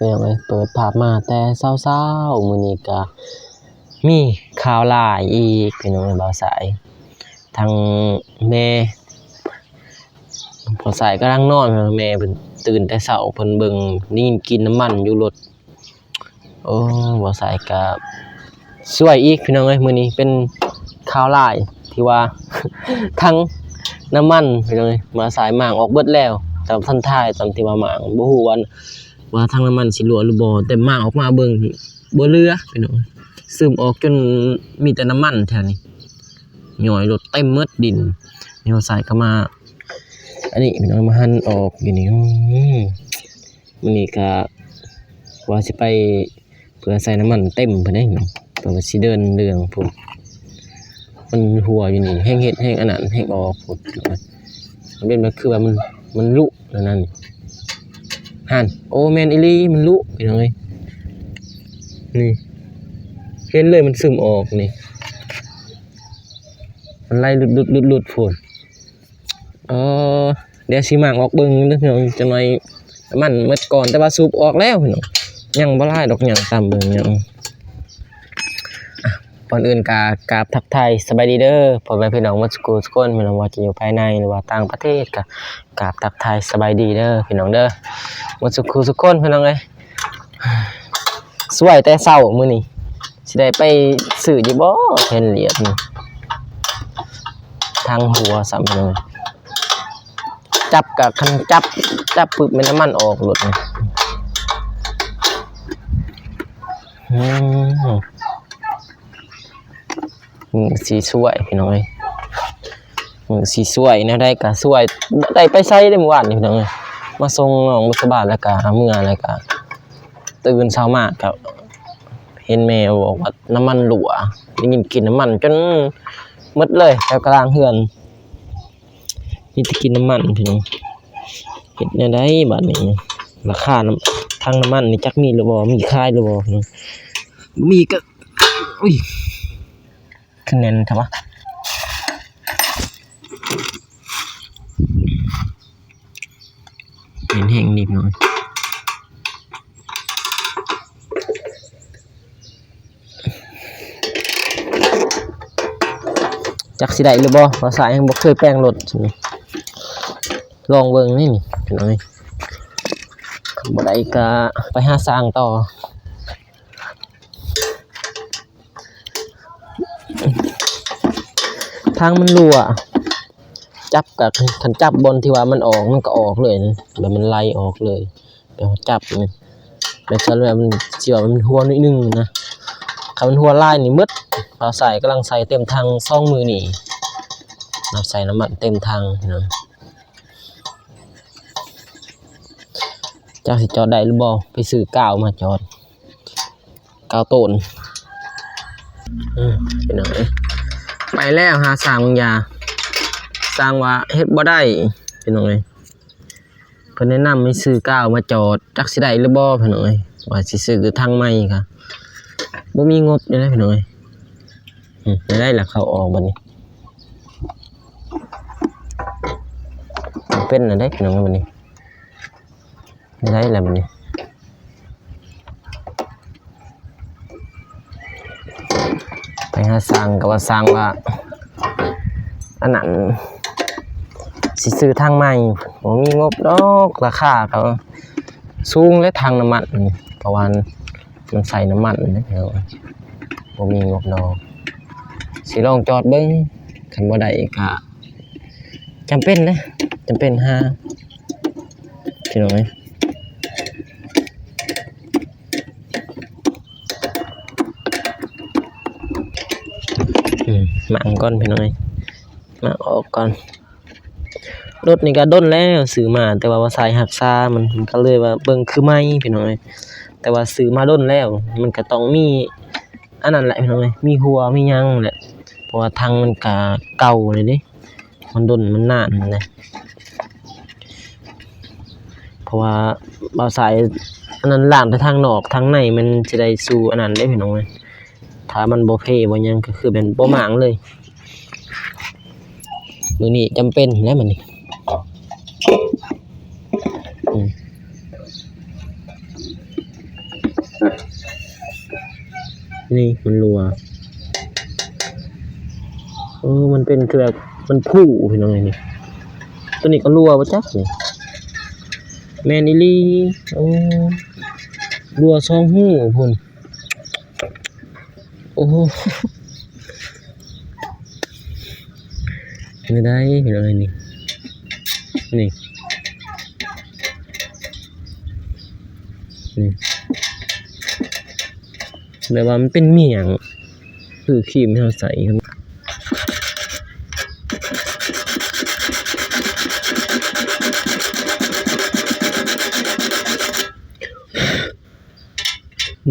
ພີ່ນ້ອງເອີຍ ເປີດພາບມາແຕ່ເຊົ້າໆ ມື້ນີ້ກະມີຂ່າວຮ້າຍອີກ ພີ່ນ້ອງເອີຍ ບ່າວສາຍ ທັງແມ່ ບ່າວສາຍກຳລັງນອນ ແມ່ເພິ່ນຕື່ນແຕ່ເຊົ້າ ເພິ່ນເບິ່ງ ໄດ້ຍິນກິ່ນນ້ຳມັນຢູ່ລົດ. ໂອ້ ບ່າວສາຍກະຊວຍອີກ ພີ່ນ້ອງເອີຍ ມື້ນີ້ເປັນຂ່າວຮ້າຍທີ່ວ່າ ຖັງນ້ຳມັນ ພີ່ນ້ອງເອີຍ ບ່າວສາຍມ້າງອອກເບິດແລ້ວ ຕາມທັນທາຍ ຕາມທີ່ວ່າມ້າງ ບໍ່ຮູ້ວ່າ ວ່າຖັງນ້ຳມັນຊິຮົ່ວຫຼືບໍ່ ແຕ່ມ້າງອອກມາເບິ່ງ ບໍ່ເຫຼືອ ພີ່ນ້ອງ ຊຶມອອກຈົນມີແຕ່ນ້ຳມັນແຖວນີ້ ຍ້ອຍລົດເຕັມໝົດດິນ. ບ່າວສາຍກໍມາ ອັນນີ້ ພີ່ນ້ອງ ມາຫັນອອກຢູ່ນີ້ ອືມ ມື້ນີ້ກະວ່າຊິໄປເພື່ອໃສ່ນ້ຳມັນເຕັມພຸ້ນເດ້ ເພາະວ່າຊິເດີນເລື່ອງພຸ້ນ ມັນຮົ່ວຢູ່ນີ້ ແຮ່ງເຮັດແຮ່ງອັນນັ້ນແຮ່ງອອກພຸ້ນ ມັນເປັນ ມັນຄືວ່າມັນ ມັນລຸແນວນັ້ນ ຫັ້ນ ໂອ້ ແມ່ນອີ່ຫຼີ ມັນລຸ ພີ່ນ້ອງເອີຍ ນີ້ ເຫັນເລີຍ ມັນຊຶມອອກນີ້ ມັນໄຫຼຫຼຸດໆໆໆ ພຸ້ນ. ເອີ ດຽວຊິມ້າງອອກເບິ່ງເດີພີ່ນ້ອງ ຈັກໜ່ອຍ ນ້ຳມັນໝົດກ່ອນ ແຕ່ວ່າສູບອອກແລ້ວພີ່ນ້ອງ ຍັງບໍ່ຫຼາຍດອກ ຍ່າງຕາມເບິ່ງ ຍັງ ອ່ະ ກ່ອນອື່ນກະກາບທັກທາຍສະບາຍດີເດີ ພໍ່ແມ່ພີ່ນ້ອງໝົດສູ່ຜູ້ສູ່ຄົນ ພີ່ນ້ອງ ວ່າຈະຢູ່ພາຍໃນ ຫຼືວ່າຕ່າງປະເທດ ກະກາບທັກທາຍສະບາຍດີເດີພີ່ນ້ອງເດີ ໝົດສູ່ຜູ້ສູ່ຄົນ ພີ່ນ້ອງເອີຍ. ສວຍແຕ່ເຊົ້າມື້ນີ້ ຊິໄດ້ໄປຊື້ຢູ່ບໍ່ ແຜ່ນລຽບນີ້ ທັງຮົ່ວຊ້ຳພີ່ນ້ອງ ຈັບກະຄັນຈັບ ຈັບປຶບແມ່ນນ້ຳມັນອອກໂລດນີ້ ອືມ. ມື້ຊິສວຍພີ່ນ້ອງເອີຍ ມື້ຊິສວຍ ແນວໃດກະສວຍ ບໍ່ໄດ້ໄປໃສເດ້ມື້ວານນີ້ພີ່ນ້ອງເອີຍ ມາສົ່ງນ້ອງບຸດສະບາດ ແລ້ວກະເມືອ ແລ້ວກະຕື່ນເຊົ້າມາກະເຫັນແມ່ບອກວ່ານ້ຳມັນຮົ່ວ ໄດ້ຍິນກິ່ນນ້ຳມັນຈົນໝົດເລີຍ ແຖວກະລາງເຮືອນ ມີແຕ່ກິ່ນນ້ຳມັນພີ່ນ້ອງ ເຮັດແນວໃດບາດນີ້ ລາຄານ້ຳ ຖັງນ້ຳມັນນີ້ຈັກມີຫຼືບໍ່ ມີຂາຍຫຼືບໍ່ ບໍ່ມີກະ ອຸ້ຍ ຄືແໜ້ນແທ້ວະ ແໜ້ນແຮງນີ້ພີ່ນ້ອງ ຈັກຊິໄດ້ຫຼືບໍ່ ບ່າວສາຍຍັງບໍ່ເຄີຍແປງລົດ ລອງເບິ່ງນີ້ ພີ່ນ້ອງເອີຍ ຄັນບໍ່ໄດ້ກະໄປຫາຊ່າງຕໍ່ ທາງມັນຮົ່ວ ຈັບກະ ຄັນ ຄັນຈັບບ່ອນທີ່ວ່າມັນອອກ ມັນກະອອກເລີຍນະ ແບບມັນໄຫຼອອກເລີຍ ແບບເຮົາຈັບນີ້ ແບບຊັ້ນແລ້ວມັນຊິວ່າມັນຮົ່ວໜ້ອຍໜຶ່ງນະ ຄັນມັນຮົ່ວຫຼາຍນີ້ໝົດ ເຮົາໃສ່ ກຳລັງໃສ່ເຕັມຖັງສອງມື້ນີ້ ເຮົາໃສ່ນ້ຳມັນເຕັມຖັງນະ ຈັກຊິຈອດໄດ້ຫຼືບໍ່ ໄປຊື້ກາວມາຈອດ ກາວໂຕນ ອືມ ພີ່ນ້ອງເອີຍ ໄປແລ້ວຫາຊ່າງບາງຢ່າງ ຊ່າງວ່າເຮັດບໍ່ໄດ້ ພີ່ນ້ອງເອີຍ ເພິ່ນແນະນຳໃຫ້ຊື້ກາວມາຈອດ ຈັກຊິໄດ້ຫຼືບໍ່ ພີ່ນ້ອງເອີຍ ວ່າຊິຊື້ຖັງໃໝ່ກະບໍ່ມີງົບນີ້ແຫຼະ ພີ່ນ້ອງເອີຍ ອືມ ໄດ້ລະ ເຂົ້າອອກບັດນີ້ ເປັນແລ້ວເດ້ ພີ່ນ້ອງເອີຍ ບັດນີ້ ໄດ້ແລ້ວບັດນີ້ ໄປຫາຊ່າງ ກະວ່າຊ່າງວ່າ ອັນນັ້ນ ຊິຊື້ຖັງໃໝ່ ບໍ່ມີງົບດອກ ລາຄາກະສູງແຫຼະ ຖັງນ້ຳມັນ ເພາະວ່າມັນໃສ່ນ້ຳມັນເດ້ ບໍ່ມີງົບດອກ ຊິລອງຈອດເບິ່ງ ຄັນບໍ່ໄດ້ກະ ຈຳເປັນເດ້ ຈຳເປັນຫາ ພີ່ນ້ອງເອີຍ ອືມ ມ້າງກ່ອນ ພີ່ນ້ອງເອີຍ ມ້າງອອກກ່ອນ ລົດນີ້ກະດົນແລ້ວຊື້ມາ ແຕ່ວ່າບໍ່ໃສ່ຮັກສາມັນ ມັນກະເລີຍວ່າເບິ່ງຄືໃໝ່ ພີ່ນ້ອງເອີຍ ແຕ່ວ່າຊື້ມາດົນແລ້ວ ມັນກະຕ້ອງມີ ອັນນັ້ນແຫຼະ ພີ່ນ້ອງເອີຍ ມີຮົ່ວມີຫຍັງແຫຼະ ເພາະວ່າຖັງມັນກະເກົ່າແລ້ວເດ້ ມັນດົນມັນນານຫັ້ນນະ ເພາະວ່າບ່າວສາຍ ອັນນັ້ນ ລ້າງແຕ່ທາງນອກ ທາງໃນມັນຊິໄດ້ສູ່ອັນນັ້ນເດ້ ພີ່ນ້ອງເອີຍ ຖ້າມັນບໍ່ເພບໍ່ຫຍັງ ກະຄືແມ່ນບໍ່ມ້າງເລີຍ ມື້ນີ້ຈຳເປັນແລ້ວບັດນີ້ ອືມ. ນີ້ມັນຮົ່ວ. ເອີ ມັນເປັນຄືແບບມັນຜຸພີ່ນ້ອງເອີຍນີ້. ໂຕນີ້ກໍຮົ່ວບໍ່ຈັກນີ້. ແມ່ນອີ່ຫຼີ. ໂອ້ ຮົ່ວສອງຮູພຸ້ນ. ໂອ້ ເປັນໄດ້ພີ່ນ້ອງເອີຍນີ້. ນີ້ ນີ້ ແບບວ່າມັນເປັນໝ້ຽງ ຄືຄຣີມທີ່ເຮົາໃຊ້.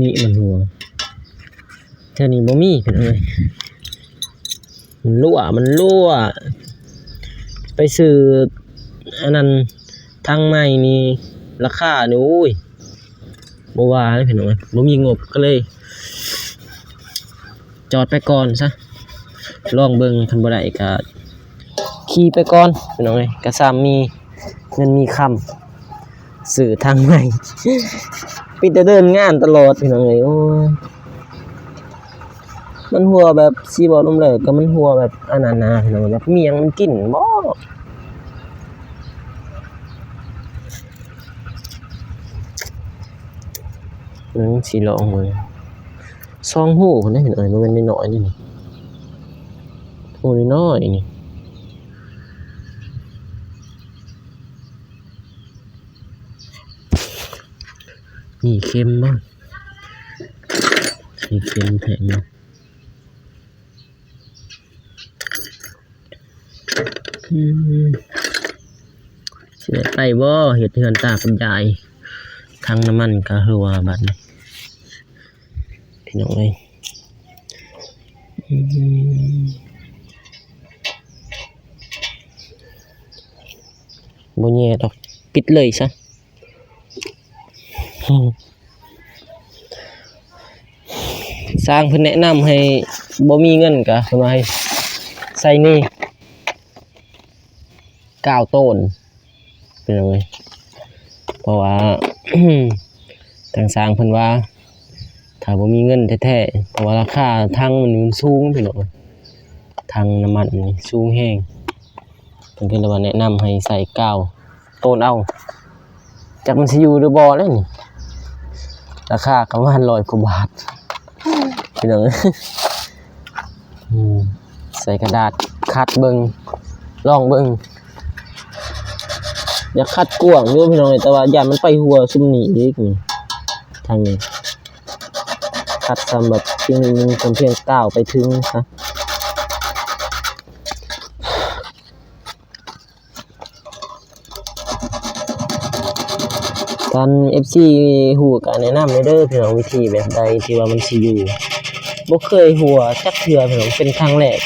ນີ້ມັນຮົ່ວ ແຖວນີ້ບໍ່ມີພີ່ນ້ອງເອີຍ. ມັນຮົ່ວ ມັນຮົ່ວ. ໄປຊື້ອັນນັ້ນຖັງໃໝ່ນີ້ ລາຄານີ້ ໂອ້ຍ ບໍ່ວ່າເລີຍພີ່ນ້ອງເອີຍ. ບໍ່ມີງົບກໍເລີຍຈອດໄປກ່ອນຊະ ລອງເບິ່ງ. ຄັນບໍ່ໄດ້ກໍຂີ່ໄປກ່ອນພີ່ນ້ອງເອີຍ. ກໍຊ້ຳມີເງິນມີຄຳ ຊື້ຖັງໃໝ່ ມີແຕ່ເດີນງານຕະຫຼອດພີ່ນ້ອງເອີຍ. ໂອ້ຍ ມັນຮົ່ວແບບ ຊິເວົ້າລວມແລ້ວກໍມັນຮົ່ວແບບອັນນັ້ນນະພີ່ນ້ອງ ແບບໝ້ຽງມັນກິນບໍ. ເບິ່ງ ຊິລອງເບິ່ງ ສອງຮູພຸ້ນເດ້ພີ່ນ້ອງເອີຍ. ບໍ່ແມ່ນນ້ອຍໆເດ້ນີ້ ຮູນ້ອຍໆນີ້. ມີເຂັມບໍ່? ມີເຂັມແທງບໍ່? ອືມ ຊິໄດ້ໄປບໍ່? ເຮັດເຮືອນຕາຄຸນຍາຍ ຖັງນ້ຳມັນກໍຮົ່ວບັດນີ້ ພີ່ນ້ອງເອີຍ. ອືມ ບໍ່ແຍ່ດອກ ປິດເລີຍຊະ. ຊ່າງເພິ່ນແນະນຳໃຫ້ ບໍ່ມີເງິນກະ ເພິ່ນວ່າໃຫ້ໃສ່ນີ້ກາວໂຕນ ພີ່ນ້ອງເອີຍ. ເພາະວ່າ ທາງຊ່າງເພິ່ນວ່າ ຖ້າບໍ່ມີເງິນແທ້ໆ ເພາະວ່າລາຄາຖັງມັນ ມັນສູງພີ່ນ້ອງເອີຍ ຖັງນ້ຳມັນນີ້ສູງແຮງ. ເພິ່ນກໍເລີຍວ່າແນະນຳໃຫ້ໃສ່ກາວໂຕນເອົາ ຈັກມັນຊິຢູ່ຫຼືບໍ່ແລ້ວນີ້. ລາຄາກໍປະມານຮ້ອຍກວ່າບາດ ພີ່ນ້ອງເອີຍ. ອືມ ໃສ່ກະດາດຂັດເບິ່ງ ລອງເບິ່ງ. ຢາກຂັດກວ້າງຢູ່ພີ່ນ້ອງເອີຍ ແຕ່ວ່າຢ້ານມັນໄປຮົ່ວຊຸມນີ້ອີກນີ້ ທາງນີ້. ຂັດຊ່ຳແບບພຽງ ພຽງກາວໄປເຖິງຊະ. ທ່ານເອັຟຊີຮູ້ກໍແນະນຳແດ່ເດີພີ່ນ້ອງ ວິທີແບບໃດທີ່ວ່າມັນຊິຢູ່. ບໍ່ເຄີຍຮົ່ວຈັກເທື່ອພີ່ນ້ອງ ເປັນຄັ້ງແລກ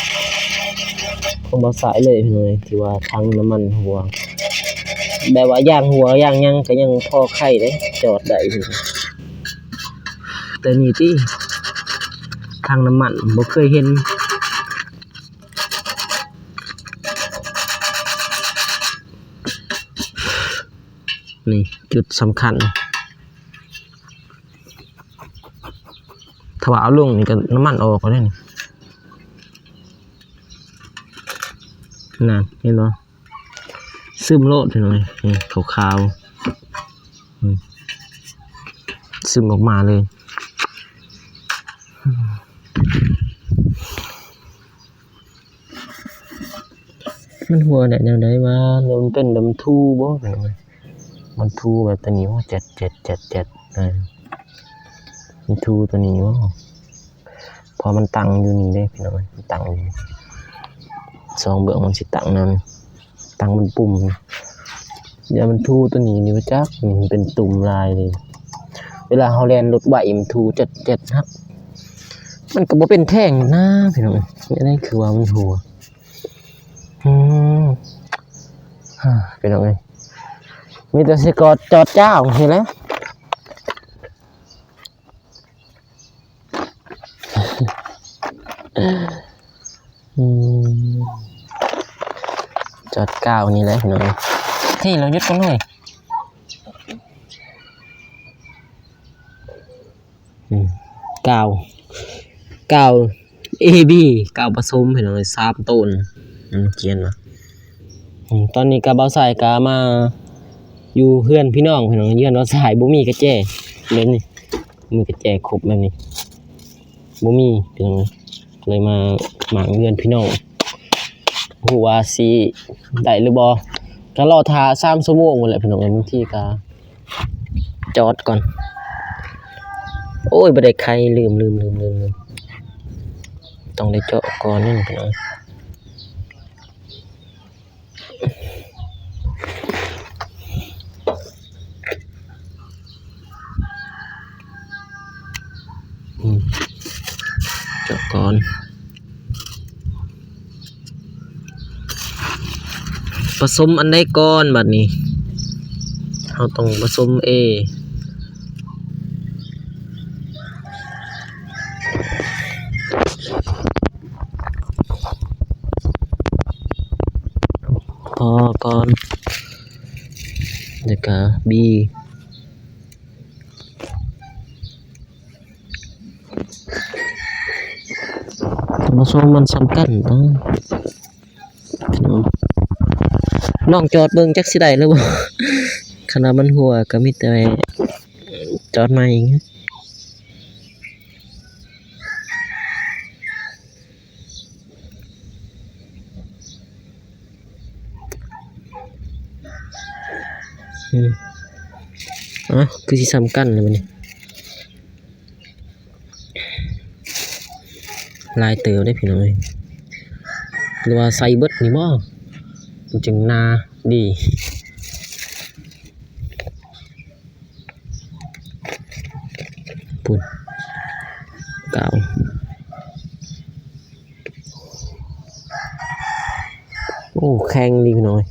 ຂອງບ່າວສາຍເລີຍພີ່ນ້ອງ ທີ່ວ່າຖັງນ້ຳມັນຮົ່ວ. ແບບວ່າຢາງຮົ່ວຢາງຫຍັງກໍຍັງພໍໄຄເດ້ ຈອດໄດ້. ແຕ່ນີ້ຕິ ຖັງນ້ຳມັນບໍ່ເຄີຍເຫັນ. ນີ້ຈຸດສຳຄັນ ຖ້າວ່າເອົາລົງນີ້ກໍນ້ຳມັນອອກແລ້ວນີ້. ນັ້ນ ເຫັນບໍ່? ຊຶມໂລດພີ່ນ້ອງເອີຍ ນີ້ຂາວໆ ອືມ ຊຶມອອກມາເລີຍ. ມັນຮົ່ວໄດ້ແນວໃດວະ? ຫຼືມັນເປັນແບບມັນທູບໍ່? ມັນທູແບບຕົວນີ້ບໍ່? ແຈດໆໆໆ ເອີ ມັນທູຕົວນີ້ບໍ່? ເພາະມັນຕັ້ງຢູ່ນີ້ເດ້ພີ່ນ້ອງເອີຍ ມັນຕັ້ງຢູ່ ສອງເບື້ອງມັນຊິຕັ້ງນຳ ຕັ້ງເປັນປຸ່ມ. ຢ່າມັນທູຕົວນີ້ນີ້ບໍ່ຈັກ ນີ້ມັນເປັນຕຸ່ມລາຍເລີຍ. ເວລາເຮົາແລ່ນລົດໄວມັນທູແຈດໆ ຮັກ ມັນກໍບໍ່ເປັນແທ້ງນະພີ່ນ້ອງເອີຍ. ອັນນີ້ຄືວ່າມັນຮົ່ວ ອືມ ພີ່ນ້ອງເອີຍ ມີແຕ່ຊິກອດຈອດຈ້າວນີ້ແຫຼະ. ອືມ ຈອດກ້າວນີ້ແຫຼະພີ່ນ້ອງ. ເຮີ້ຍ ລາວຢຸດກ່ອນເຮີ້ຍ. ອືມ ກ້າວ ກາວເອບີ ກາວປະສົມພີ່ນ້ອງເອີຍ ສາມໂຕນ ມັນຂຽນວ່າ ອືມ ຕອນນີ້ກະບ່າວຊາຍກະມາຢູ່ເຮືອນພີ່ນ້ອງພີ່ນ້ອງ ເຮືອນບ່າວຊາຍບໍ່ມີກະແຈ ແບບນີ້ ມີກະແຈຄົບແບບນີ້ ບໍ່ມີພີ່ນ້ອງເອີຍ ເລີຍມາໝາງເຮືອນພີ່ນ້ອງ ບໍ່ຮູ້ວ່າຊິໄດ້ຫຼືບໍ່ ກະລໍຖ້າສາມຊົ່ວໂມງພຸ້ນແຫຼະພີ່ນ້ອງເອີຍ ບາງທີກະຈອດກ່ອນ ໂອ້ຍ ບໍ່ໄດ້ໄຂ ລືມ ລືມ ລືມ ລືມ ຕ້ອງໄດ້ເຈາະກ່ອນນັ້ນພີ່ນ້ອງ. ອືມ ເຈາະກ່ອນ ປະສົມອັນໃດກ່ອນບາດນີ້? ເຮົາຕ້ອງປະສົມເອ ພໍກ່ອນ ແລ້ວກະບີ ທ່ານຜູ້ຊົມ ມັນສຳຄັນເນາະ ລອງຈອດເບິ່ງຈັກຊິໄດ້ຫຼືບໍ່ ຄັນວ່າມັນຮົ່ວກະມີແຕ່ຈອດໃໝ່. ອືມ ເອົ້າ ຄືຊິສ່ຳກັນແລ້ວບັດນີ້ ຫຼາຍເຕີບເດ້ພີ່ນ້ອງເອີຍ ຫຼືວ່າໃສ່ເບິດນີ້ບໍ່ ມັນຈຶ່ງໜາດີ. ພຸ້ນ ກາວ ໂອ້ ແຂງດີພີ່ນ້ອງເອີຍ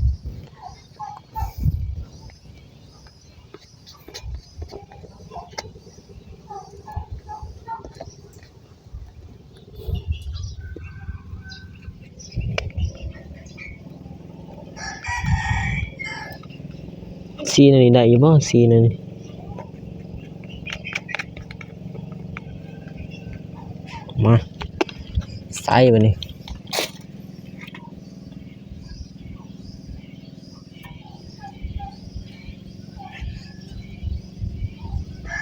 ສີແນວນີ້ໄດ້ຢູ່ບໍ່? ສີແນວນີ້ ມາ ໃສ່ບາດນີ້.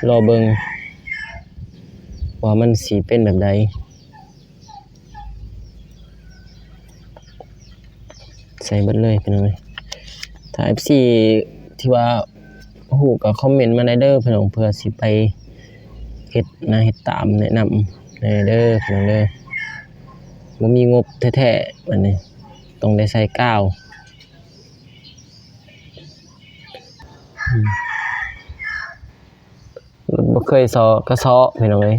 ລໍເບິ່ງວ່າມັນຊິເປັນແບບໃດ ໃສ່ເບິດເລີຍພີ່ນ້ອງເອີຍ ຖ້າເອັຟຊີທີ່ວ່າຮູ້ກະຄອມເມັນມາໄດ້ເດີພີ່ນ້ອງ ເພື່ອຊິໄປເຮັດນະ ເຮັດຕາມແນະນຳແດ່ເດີພີ່ນ້ອງເດີ ບໍ່ມີງົບແທ້ໆ ບາດນີ້ຕ້ອງໄດ້ໃສ່ກາວ. ອືມ ລົດບໍ່ເຄີຍເຊາະກະເຊາະພີ່ນ້ອງເອີຍ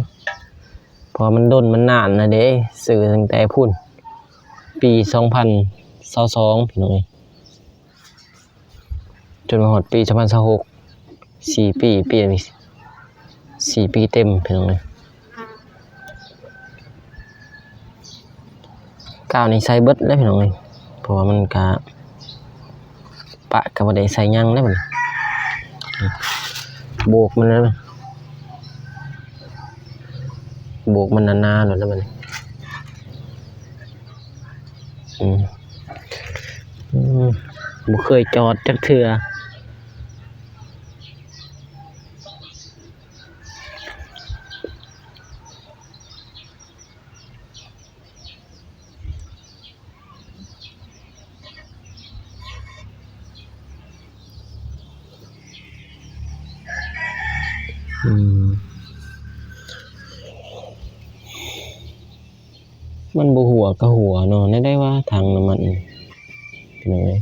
ເພາະວ່າມັນດົນມັນນານແລ້ວເດ້ ຊື້ຕັ້ງແຕ່ພຸ້ນ ປີສອງພັນຊາວສອງພີ່ນ້ອງເອີຍ ຈົນມາຮອດປີສອງພັນຊາວຫົກ ສີ່ປີ ປີນີ້ສີ່ປີເຕັມພີ່ນ້ອງເອີຍ. ກາວນີ້ໃສ່ເບິດແລ້ວພີ່ນ້ອງເອີຍ ເພາະວ່າມັນກະປະກະບໍ່ໄດ້ໃສ່ຫຍັງແລ້ວບັດນີ້ ໂບກມັນແລ້ວ ໂບກມັນໜາໆໂລດແລ້ວບັດນີ້ ອືມ ອືມ ບໍ່ເຄີຍຈອດຈັກເທື່ອ. ອືມ ມັນບໍ່ຮົ່ວກະຮົ່ວເນາະ ແນວໃດວະຖັງນ້ຳມັນນີ້ ພີ່ນ້ອງເອີຍ.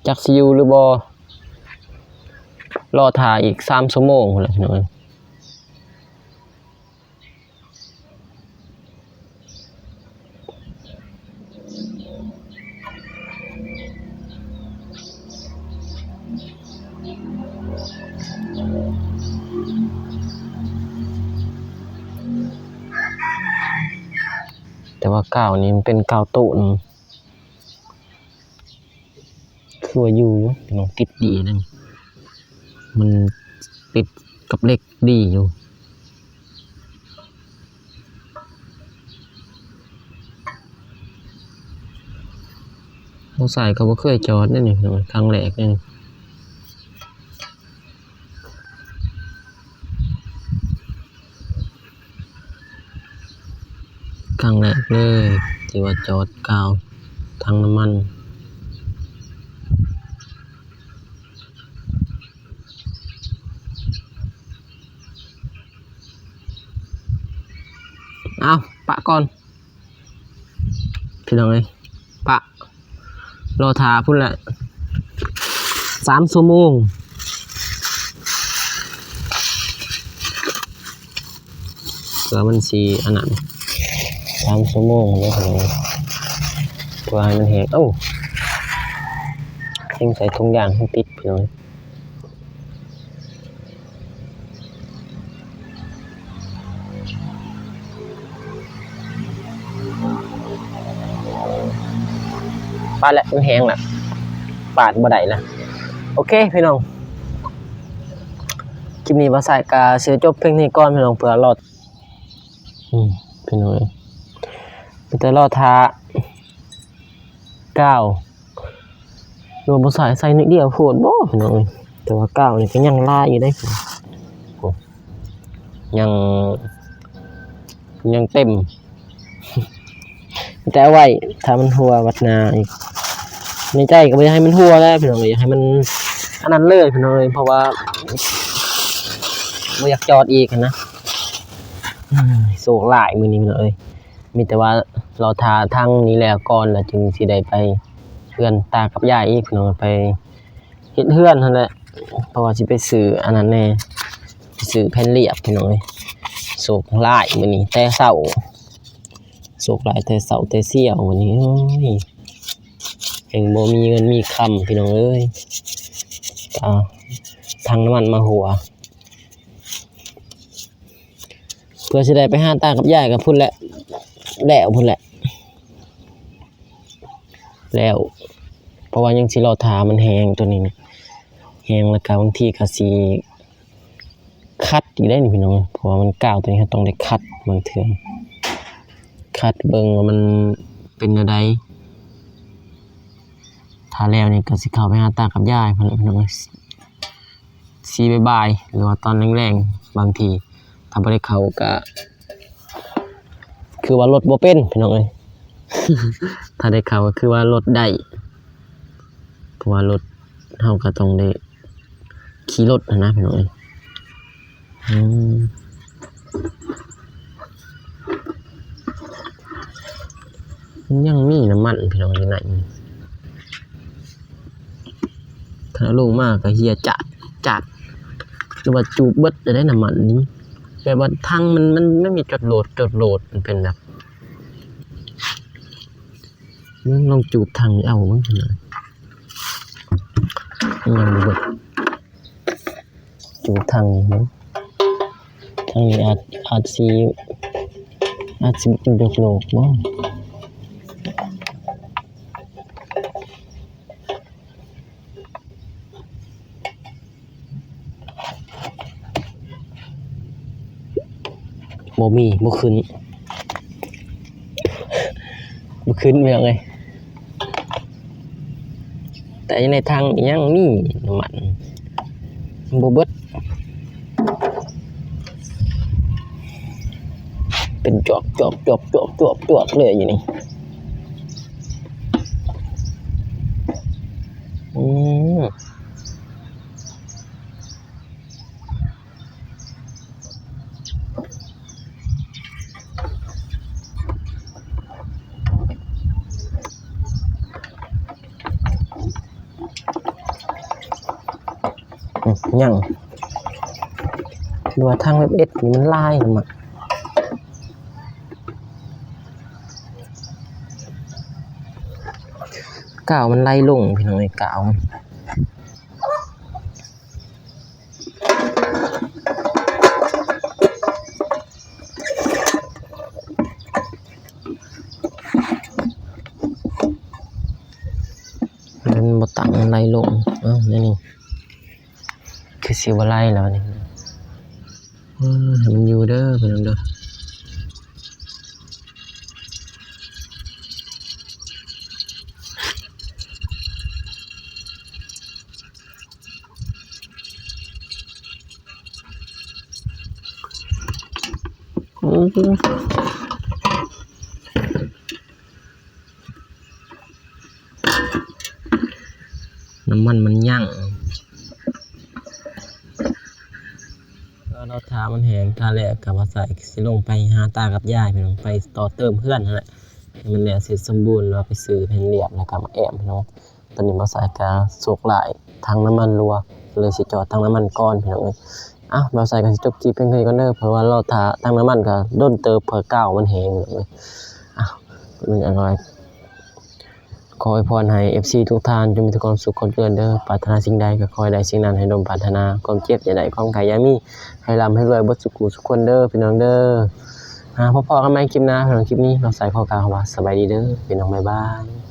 ຈັກຊິຢູ່ຫຼືບໍ່ ລໍຖ້າອີກສາມຊົ່ວໂມງພຸ້ນແຫຼະພີ່ນ້ອງເອີຍ. ແຕ່ວ່າກາວນີ້ມັນເປັນກາວໂຕນ ຄືວ່າຢູ່ຢູ່ ພີ່ນ້ອງ ຕິດດີເດ້ ມັນຕິດ ກັບເຫຼັກດີຢູ່. ບໍ່ໃສ່ກໍບໍ່ເຄີຍຈອດເດ້ນີ້ ຄັ້ງແລກເດ້ນີ້. ຄັ້ງແລກເລີຍທີ່ວ່າຈອດກາວຖັງນ້ຳມັນ. ເອົາ ປະກ່ອນ ພີ່ນ້ອງເອີຍ ປະ ລໍຖ້າພຸ້ນແຫຼະ ສາມຊົ່ວໂມງ ເພື່ອມັນຊິອັນນັ້ນ ສາມຊົ່ວໂມງເດ້ ເພື່ອໃຫ້ມັນແຫ້ງ. ເອົ້າ ເຮັງໃສ່ຖົງຢາງໃຫ້ຕິດ ພີ່ນ້ອງ. ປາດແລ້ວ ມັນແຫ້ງແລ້ວ ປາດບໍ່ໄດ້ລະ. ໂອເຄ ພີ່ນ້ອງ ຄລິບນີ້ບ່າວຊາຍກະຊິຈົບພຽງນີ້ກ່ອນ ພີ່ນ້ອງ ເພື່ອລໍ ອືມ ພີ່ນ້ອງເອີຍ ມີແຕ່ລໍຖ້າກາວ ຫຼືວ່າບໍ່ໃສ່ ໃສ່ໜ້ອຍດຽວໂພດບໍ່ ພີ່ນ້ອງເອີຍ. ແຕ່ວ່າກາວນີ້ກໍຍັງຫຼາຍຢູ່ເດ້ ໂອ້ ຍັງ ຍັງເຕັມ ມີແຕ່ເອົາໄວ້ຖ້າມັນຮົ່ວວັດໜ້າອີກ. ໃນໃຈກໍບໍ່ຢາກໃຫ້ມັນຮົ່ວແຫຼະ ພີ່ນ້ອງເອີຍ ຢາກໃຫ້ມັນອັນນັ້ນເລີຍ ພີ່ນ້ອງເອີຍ ເພາະວ່າບໍ່ຢາກຈອດອີກຫັ້ນນະ. ໂຊກຫຼາຍມື້ນີ້ ພີ່ນ້ອງເອີຍ. ມີແຕ່ວ່າລໍຖ້າທາງນີ້ແລ້ວກ່ອນ ແລ້ວຈຶ່ງຊິໄດ້ໄປເຮືອນຕາກັບຍາຍອີກເນາະ ໄປເຮັດເຮືອນຫັ້ນແຫຼະ ເພາະວ່າຊິໄປຊື້ອັນນັ້ນແດ່ ໄປຊື້ແຜ່ນລຽບ ພີ່ນ້ອງເອີຍ. ໂຊກຫຼາຍມື້ນີ້ແຕ່ເຊົ້າ ໂຊກຫຼາຍແຕ່ເຊົ້າແຕ່ສ່ຽວມື້ນີ້ ໂອ້ຍ ແຮ່ງບໍ່ມີເງິນມີຄຳ ພີ່ນ້ອງເອີຍ. ເອົາຖັງນ້ຳມັນມາຫົວ ເພື່ອຊິໄດ້ໄປຫາຕາກັບຍາຍກັບພຸ້ນແຫຼະ ແລ້ວພຸ້ນແຫຼະ ແລ້ວ ເພາະວ່າຍັງຊິລໍຖ້າມັນແຫ້ງ ໂຕນີ້ນະ ແຫ້ງແລ້ວກະບາງທີກະຊິຂັດອີກໄດ໋ນີ້ ພີ່ນ້ອງ ເພາະວ່າມັນກາວໂຕນີ້ ເຮົາຕ້ອງໄດ້ຂັດບາງເທື່ອ ຂັດເບິ່ງວ່າມັນເປັນແນວໃດ. ຖ້າແລ້ວນີ້ກະຊິເຂົ້າໄປຫາຕາກັບຍາຍພຸ້ນແຫຼະ ພີ່ນ້ອງເອີຍ. ສີ່ບ່າຍໆ ຫຼືວ່າຕອນແລງໆ ບາງທີຖ້າບໍ່ໄດ້ເຂົ້າກະຄືວ່າລົດບໍ່ເປັນ ພີ່ນ້ອງເອີຍ ຖ້າໄດ້ເຂົ້າກະຄືວ່າລົດໄດ້ ເພາະວ່າລົດເຮົາກະຕ້ອງໄດ້ຂີ່ລົດຫັ້ນນະ ພີ່ນ້ອງເອີຍ. ອືມ ມັນຍັງມີນ້ຳມັນ ພີ່ນ້ອງ ຢູ່ໃນນີ້ ຖ້າລົງມາກໍເຫື່ອຈາດຈາດ ຫຼືວ່າຈູບເບິດໄດ້ນ້ຳມັນນີ້ ແບບວ່າຖັງມັນ ມັນ ມັນມີຈອດໂຫຼດ ຈອດໂຫຼດ ມັນເປັນແບບ ເບິ່ງ ລອງຈູບຖັງນີ້ເອົາເບິ່ງ ຍັງບໍ່ເບິດ. ຈູບທາງນີ້ເບິ່ງ ທາງນີ້ອາດ ອາດຊິ ອາດຊິເປັນໂລກໆ ບໍ່ ບໍ່ມີ ບໍ່ຂຶ້ນ ບໍ່ຂຶ້ນ ພີ່ນ້ອງເອີຍ. ແຕ່ຢູ່ໃນຖັງຍັງມີນ້ຳມັນ ບໍ່ເບິດ ເປັນຈອກໆໆໆໆເລີຍຢູ່ນີ້ ອືມ. ອືມ ຍັງ ຫຼືວ່າທາງເວັບເອັດນີ້ມັນລາຍນຳ ກາວມັນໄຫຼລົງ ພີ່ນ້ອງເອີຍ ກາວ ມັນບໍ່ຕັ້ງ ມັນໄຫຼລົງ ເອົ້າ ແນວນີ້ ຄືຊິບໍ່ໄຫຼແລ້ວນີ້ ເອີ ໃຫ້ມັນຢູ່ເດີພີ່ນ້ອງເດີ. ໂອ້ ນ້ຳມັນມັນຍັ້ງ ກໍລໍຖ້າມັນແຫ້ງ ຖ້າແລ້ວກໍບ່າວສາຍຊິລົງໄປຫາຕາກັບຍາຍ ພີ່ນ້ອງ ໄປຕໍ່ເຕີມເຮືອນຫັ້ນແຫຼະ ໃຫ້ມັນແລ້ວເສັດສົມບູນ ແລ້ວໄປຊື້ແຜ່ນລຽບ ແລ້ວກໍມາແອ້ມ ພີ່ນ້ອງ. ຕອນນີ້ບ່າວສາຍກະໂຊກຫຼາຍ ຖັງນ້ຳມັນຮົ່ວ ເລີຍຊິຈອດຖັງນ້ຳມັນກ່ອນ ພີ່ນ້ອງເອີຍ. ເອົ້າ ບ່າວສາຍກະຊິຈົບຄລິບພຽງເທົ່ານີ້ກ່ອນເດີ ເພາະວ່າລໍຖ້າຖັງນ້ຳມັນກະດົນເຕີບ ເພື່ອກາວມັນແຫ້ງ ພີ່ນ້ອງເອີຍ. ເອົ້າ ເປັນຫຍັງກໍຂໍອວຍພອນໃຫ້ເອັຟຊີທຸກທ່ານ ຈົ່ງມີແຕ່ຄວາມສຸກຄວາມຈະເລີນເດີ ປາດຖະໜາສິ່ງໃດກໍຂໍໃຫ້ໄດ້ສິ່ງນັ້ນ ໃຫ້ສົມປາດຖະໜາ ຄວາມເຈັບຢ່າໄດ້ ຄວາມໄຂ້ຢ່າມີ ໃຫ້ລ່ຳໃຫ້ລວຍເບິດສູ່ຜູ້ສູ່ຄົນເດີ ພີ່ນ້ອງເດີ. ຫາພົບພໍ້ກັນໃໝ່ຄລິບໜ້າ ພີ່ນ້ອງ. ຄລິບນີ້ບ່າວສາຍຂໍກ່າວຄຳວ່າສະບາຍດີເດີ ພີ່ນ້ອງ ບາຍບາຍ.